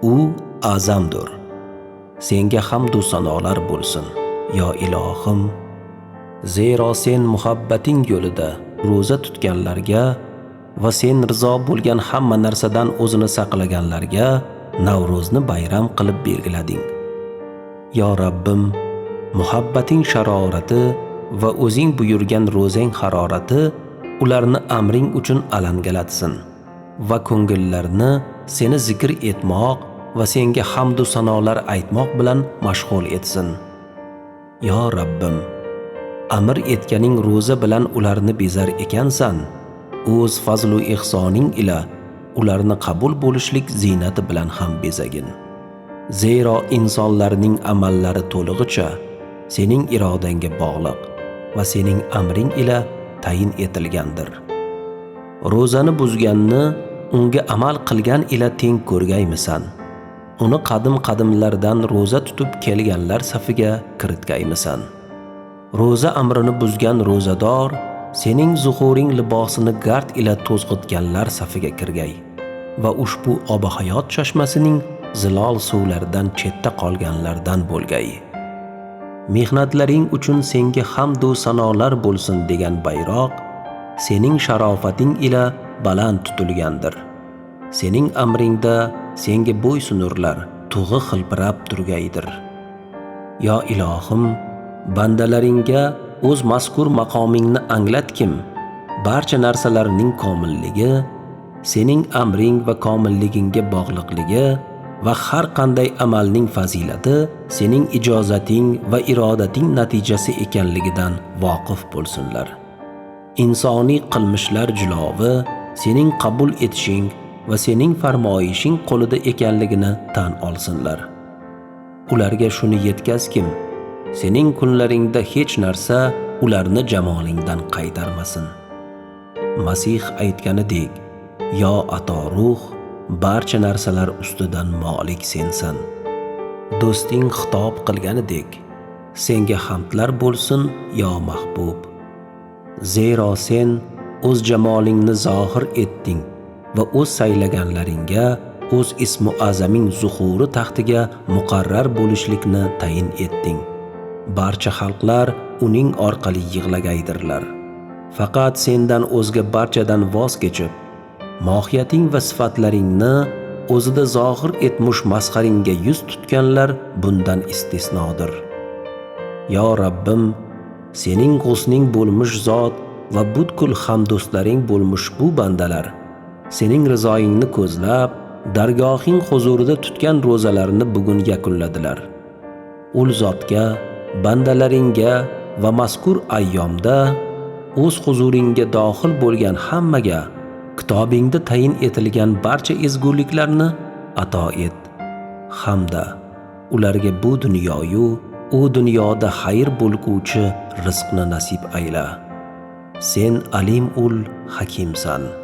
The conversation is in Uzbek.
U azamdir. Senga hamdu sanolar bo'lsin, yo ilohim. Zero sen muhabbating yo'lida ro'za tutganlarga va sen rizo bo'lgan hamma narsadan o'zini saqlaganlarga Navro'zni bayram qilib belgilading. Yo Rabbim, muhabbating sharorati va o'zing buyurgan ro'zang harorati ularni amring uchun alangalatsin va ko'ngillarni seni zikr etmoq va senga hamdu sanolar aytmoq bilan mashg'ul etsin. Yo Rabbim, amr etganing ro'za bilan ularni bezar ekansan, o'z fazlu ihsoning ila ularni qabul bo'lishlik ziynati bilan ham bezagin. Zero insonlarning amallari to'lig'icha sening irodangga bog'liq va sening amring ila tayin etilgandir. Ro'zani buzganni unga amal qilgan ila teng ko'rgaymisan? Uni qadim-qadimlardan ro'za tutib kelganlar safiga kiritgaymisan? Ro'za amrini buzgan ro'zador sening zuhuring libosini gard ila to'zg'itganlar safiga kirgay va ushbu obi hayot chashmasining zilol suvlaridan chetda qolganlardan bo'lgay. Mehnatlaring uchun senga hamdu sanolar bo'lsin degan bayroq sening sharofating ila baland tutilgandir. Sening amringda senga bo'ysunurlar tug'i xilpirab turgaydir. Yo ilohim, bandalaringga o'z mazkur maqomingni anglatkim, barcha narsalarning komilligi sening amring va komilligingga bog'liqligi va har qanday amalning fazilati sening ijozating va irodating natijasi ekanligidan voqif bo'lsinlar. Insoniy qilmishlar jilovi sening qabul etishing va sening farmoyishing qo'lida ekanligini tan olsinlar. Ularga shuni yetkazkim, sening kunlaringda hech narsa ularni jamolingdan qaytarmasin. Masih aytganidek, yo ato ruh, barcha narsalar ustidan molik sensan. Do'sting xitob qilganidek, senga hamdlar bo'lsin, yo mahbub. Zero sen o'z jamolingni zohir etding va o'z saylaganlaringga o'z ismi azaming zuhuri taxtiga muqarrar bo'lishlikni tayin etding. Barcha xalqlar uning orqali yig'lagaydirlar. Faqat sendan o'zga barchadan voz kechib, mohiyating va sifatlaringni o'zida zohir etmush mazharingga yuz tutganlar bundan istisnodir. Yo Rabbim, sening g'usning bo'lmish zot va butkul hamdo'stlaring bo'lmish bu bandalar sening rizoyingni ko'zlab, dargohing huzurida tutgan ro'zalarini bugun yakunladilar. Ul zotga, bandalaringga va mazkur ayyomda o'z huzuringga dohil bo'lgan hammaga kitobingda tayin etilgan barcha ezguliklarni ato et. Hamda ularga bu dunyoyu u dunyoda xayr bo'lguvchi rizqni nasib ayla. Sen alim ul hakimsan.